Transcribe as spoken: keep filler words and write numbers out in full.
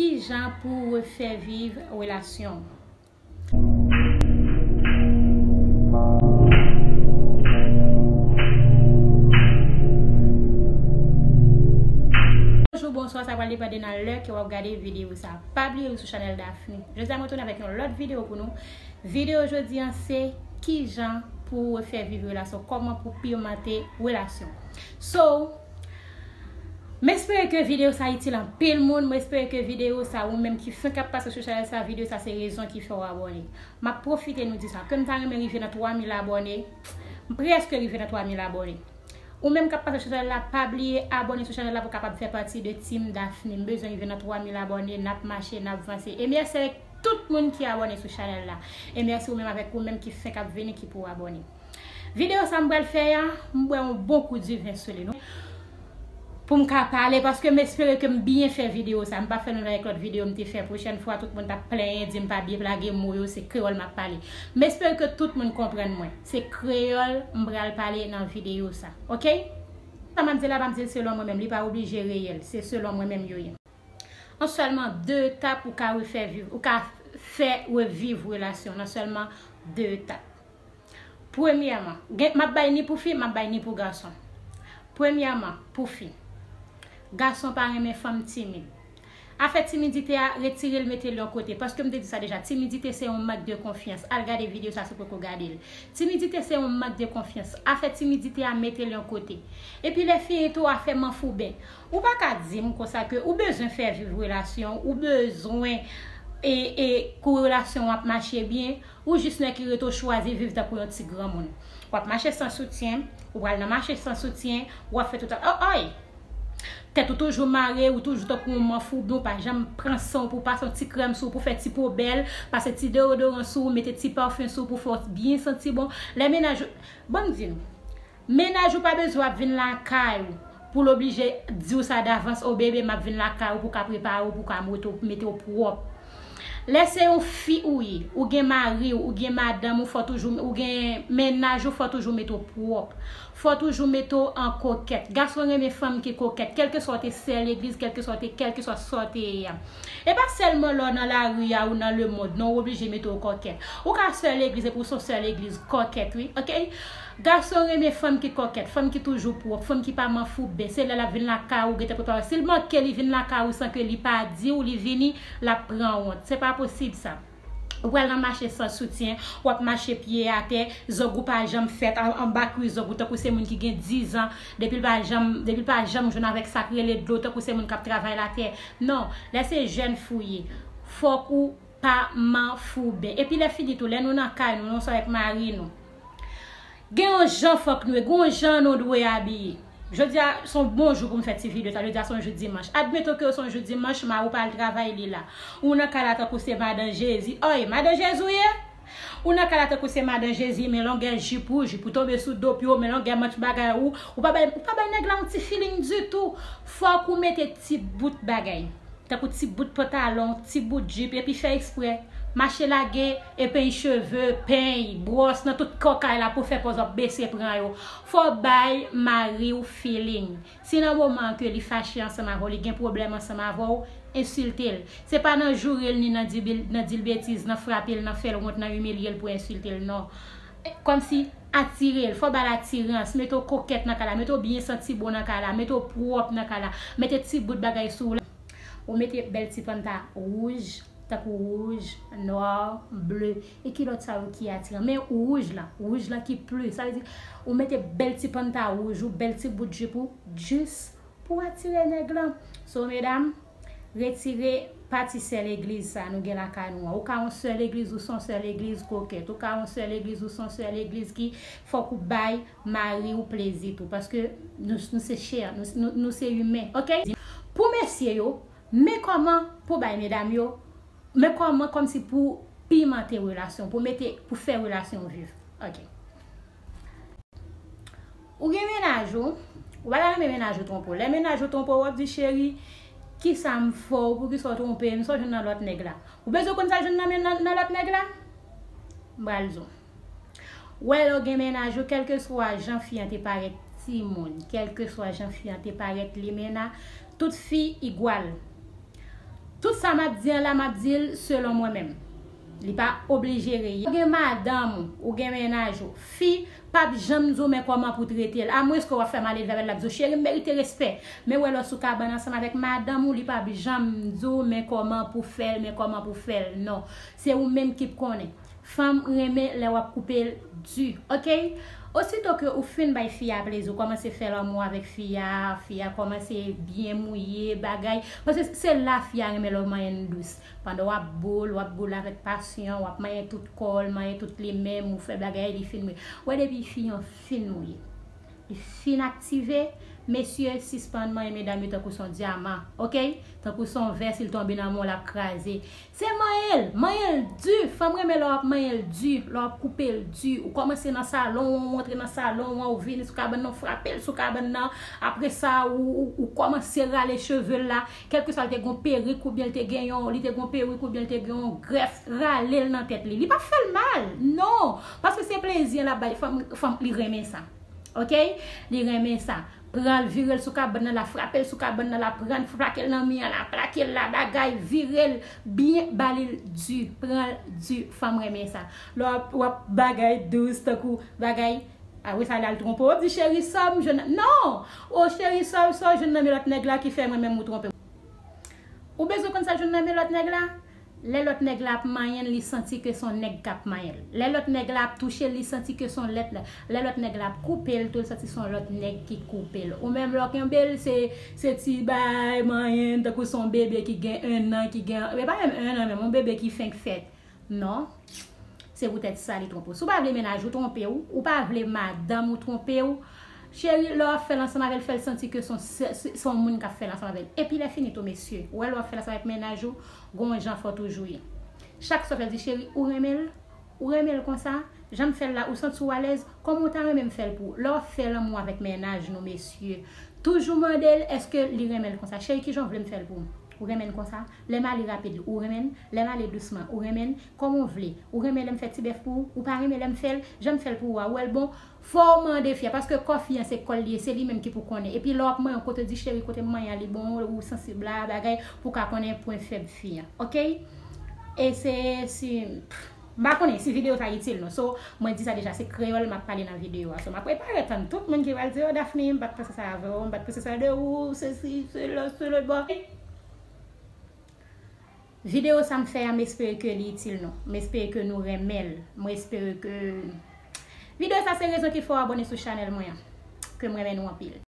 Kijan pou w refè viv relasyon w? Bonjou, bonswa, sa pral depann de nan lè ke w ap gade videyo sa. Pa bliye w sou chanèl Daphne. Jodi a mwen tounen avèk yon lòt videyo pou nou. Videyo jodi an se kijan pou w refè viv relasyon, kòman pou pimante relasyon. So, m espere ke videyo sa itil anpil moun, m espere ke videyo sa, ou menm ki fenk ap pase sou chanèl sa, videyo sa se rezon ki fè w abòne. M ap pwofite nou di sa, ke m ta renmen rive nan twa mil abòne, m prèske rive nan twa mil abòne. Ou menm k ap pase sou chanèl la, pa bliye abòne sou chanèl la pou w kapab fè pati de Team Daphne. M bezwen rive nan twa mil abòne, n ap mache, n ap vanse. E mèsi avèk tout moun ki abòne sou chanèl la. E mèsi ou menm avèk ou menm ki fenk ap vini, ki pou abòne. Videyo sa m pral fè a, m bwè yon bon kou diven sou li, non. Pou m ka pale, paske m espere ke m byen fè videyo sa. M pa fè menm jan avèk lòt videyo m te fè. Pwochèn fwa, tout moun t ap plenyen, di m pa byen plage mo yo, se kreyòl m ap pale. M espere ke tout moun konprann mwen. Se kreyòl m pral pale nan videyo sa. Oke? Sa m ap di la, m ap di l selon mwen menm. Li pa oblije reyèl. Se selon mwen menm yo ye. An sèlman de etap, ou ka refè viv, ou ka fè reviv relasyon nan sèlman de etap. Premyèman, gen, m ap bay ni pou fi, m ap bay ni pou gason. Premyèman, pou fi. Gason pa renmen fanm timid. Afè timidite a, retire l, mete l yon kote. Paske m te di sa deja, timidite se yon mank de konfyans. Al gade videyo sa si w poko gade l. Timidite se yon mank de konfyans. Afè timidite a, mete l yon kote. Epi lè fini tou, afè manfouben. Ou pa ka di m konsa ke ou bezwen fè viv relasyon, ou bezwen e, e, pou relasyon w ap mache byen, ou jis nan ki rete w chwazi viv tankou yon ti granmoun. W ap mache san soutyen, ou pral nan mache san soutyen, w ap fè tout, oh, oy! Tèt ou toujou mare, ou toujou tankou yon manfouben, ou pa janm pran san w pou pase yon ti krèm sou w, pou fè ti po bèl, pase ti deodoran sou w, mete ti pafen sou w pou fè w byen santi bon. Lè mennaj ou, ban m di nou, mennaj ou pa bezwen ap vin lakay ou pou l oblije di w sa davans, o bebe, m ap vin lakay ou pou w ka prepare w, pou w ka mete w, mete w pwòp. Lè se yon fi ou ye, ou gen mari w, ou gen madanm ou, fò toujou, ou gen mennaj ou, fò toujou mete w pwòp. Fò toujou mete w an kokèt. Gason renmen fanm ki kokèt, kèlkeswa w te sè legliz, kèlkeswa w te, kèlkeswa sa w te ye a. E pa sèlman lè w nan lari a ou nan lemonn, non, ou oblije mete w kokèt. Ou ka sè legliz epi w se yon sè legliz kokèt, wi, oke? Gason renmen fanm ki kokèt, fanm ki toujou pwòp, fanm ki pa manfouben. Se lè l ap vin lakay ou, gentan prepare. Si l manke li vin lakay ou san ke li pa di w, li vini, l ap pran wont. Se pa posib sa. Ou pral nan mache san soutyen, w ap mache pye atè, zòg ou pa janm fèt, an, anba kwi zòg ou, tankou se moun ki gen dizan, depi l pa janm, depi l pa janm jwenn avèk sa k rele dlo, tankou se moun k ap travay latè. Non, lè se jèn fi w ye, fòk ou pa manfouben. Epi lè fini tou, lè nou nan kay nou, nou ansanm avèk mari nou. Gen yon jan fòk nou ye, gen yon jan nou dwe abiye. Jodi a, se yon bon jou pou m fè ti videyo sa. Jodi a, se yon jou dimanch. Admeton ke se yon jou dimanch, mari w pa al travay, li la. Ou nan kay la tankou se madan Jezi. Oy, madan Jezi w ye? Ou nan kay la tankou se madan Jezi, men longè jip ou, jip ou tonbe sou do pye w, men longè manch bagay ou. Ou pa bay, ou pa bay nèg la yon ti feeling ditou. Fòk ou mete ti bout bagay. Tankou ti bout pantalon, ti bout jip, epi fè eksprè mache lage, epeny cheve, peny, bwòs nan tout kò kay la pou fè pòz w ap bese pran yo. Fò w bay mari w feeling. Si nan moman an ke li fache ansanm avè w, li gen pwoblèm ansanm avè w, ensilte l. Se pa nan joure l, ni nan di, nan di l betiz, nan frape l, nan fè l wont, nan imilye l pou ensilte l, non. Kòmsi atire l, fò w ba l atirans, mete w kokèt nan kay la, mete w byen santi bon nan kay la, mete w pwòp nan kay la, mete ti bout bagay sou w la. Ou mete bèl ti panta wouj, tankou wouj, nwa, ble, e kilòt sa yo ki atiran. Men wouj la, wouj la ki pli. Sa vle di, ou mete bèl ti panta wouj ou, bèl ti bout jip ou, jis pou atire nèg lan. So, medam, retire pati sè legliz sa nou gen lakay nou an. Ou ka yon sè legliz, ou se yon sè legliz kokèt. Ou ka yon sè legliz, ou se yon sè legliz ki fòk ou bay mari w plezi tou, paske nou, nou se chè, nou, nou, nou se imen, oke? Pou mesye yo, men kòman pou bay medam yo, men kòman kòmsi pou pimante relasyon, pou mete, pou fè relasyon viv, oke? Ou gen mennaj ou, ou pa ta renmen mennaj ou twonpe w. Lè mennaj ou twonpe w, w ap di, cheri, kisa m fè w, poukisa w twonpe m, sa w jwenn nan lòt nèg la? Ou bezwen konn sa w jwenn nan, nan, nan lòt nèg la? M pral di w. Wè lè w gen mennaj ou, kèlkeswa jan fi an te parèt timoun, kèlkeswa jan fi an te parèt limena, tout fi igwal. Tout sa m ap di an la, m ap di l selon mwen menm. Li pa oblije reyèl. Ou gen madanm ou, ou gen mennaj ou. Fi p ap janm di w men kòman pou trete l. Amwenske w ap fè malelve avè l, l ap di w, cheri, m merite respè. Men w wè lè w sou kabann ansanm avèk madanm ou, li p ap janm di w men kòman pou fè l, men kòman pou fè l. Non. Se ou menm ki p konnen. Fanm renmen lè w ap koupe l di, oke? Osito ke ou fin bay fi a plezi, ou kòmanse fè lanmou avèk fi a, fi a kòmanse byen mouye, bagay. Paske se la fi a renmen lè w manyen l dous. Pandan w ap boule, w ap boule avèk pasyon, w ap manyen tout kò l, manyen tout li menm, ou fè bagay, li fin mouye. Ou wè depi fi an fin mouye. Li fin aktive, mesye, sispann manyen medam yo tankou s on dyaman, oke? Tankou s on vè, si l tonbe nan men w, l ap kraze. Se manyen l, manyen l di. Fanm renmen lè w ap manyen l di, lè w ap koupe l di. Ou kòmanse nan salon an, ou antre nan salon an, ou vini sou kabann nan, ou frape l sou kabann nan. Apre sa, ou, ou, ou kòmanse rale cheve l la. Kèlkeswa l te gen yon perik oubyen l te gen yon, li te gen yon perik oubyen l te gen yon grèf, rale l nan tèt li. Li p ap fè l mal, non. Paske se plezi an l ap bay fanm, fanm, li renmen sa. Oke? Li renmen sa. Pran l, vire l sou kabann nan la, frape l sou kabann nan la, pran l, plake l nan mi an la, plake l la, bagay, vire l byen, ba li l di, pran l di, fanm renmen sa. Lè w ap, w ap bagay dous, tankou bagay, apre sa l al twonpe w, w ap di, cheri, sa m jwenn, non! O cheri, sa, sa w jwenn nan men lòt nèg la ki fè mwen menm ou twonpe m. Ou bezwen konn sa l jwenn nan men lòt nèg la? Lè lòt nèg la ap manyen l, li santi ke s on nèg k ap manyen l. Lè lòt nèg la ap touche l, li santi ke s on lèt la. Lè lòt nèg la ap koupe l tou, li santi s on lòt nèg ki koupe l. Ou menm lè w kenbe l, se, se ti bay manyen, tankou s on bebe ki gen ennan, ki gen, e pa menm ennan menm, yon bebe ki fenk fèt. Non. Se poutèt sa li twonpe w. Si w pa vle mennaj ou twonpe w, ou pa vle madanm ou twonpe w, cheri, lè w ap fè l ansanm avè l, fè l santi ke s on, se, se, s on moun k ap fè l ansanm avè l. Epi lè fini tou, mesye, ou wè lè w ap fè l ansanm avèk mennaj ou, gon jan fò w toujou ye. Chak sa w fè l di, cheri, ou renmen l? Ou renmen l konsa? Jan m fè l la, ou santi w alèz? Kòman w ta renmen m fè l pou ou? Lè w ap fè lanmou avèk mennaj nou, mesye, toujou mande l èske li renmen l konsa. Cheri, kijan w vle m fè l pou ou? Ou renmen l konsa? Lè m ale rapid, ou renmen l? Lè m ale dousman, ou renmen l? Kòman w vle? Ou renmen lè m fè ti bèf pou ou? Ou pa renmen lè m fè l? Jan m fè l pou ou a, ou wè l bon? Fò w mande fi a, paske kò fi an se kò l li ye, se li menm ki pou konnen. Epi lè w ap manyen, kote w di, cheri, kote m manyen an, li bon, ou sansib la, bagay, pou w ka konnen pwen fèb fi an. Oke? E se si, m pa konnen si videyo sa itil nou. So, mwen di sa deja, se kreyòl m ap pale nan videyo a. So, m ap prepare tann tout moun ki pral di, o, Daphne, m pa t panse sa avè w, m pa t panse sa de ou, sesi, sela, sela, bon. Videyo sa m fè a, m espere ke li itil nou. M espere ke nou renmen l. Mwen espere ke videyo sa se rezon ki fè w abòne sou chanèl mwen an. Ke m renmen nou anpil.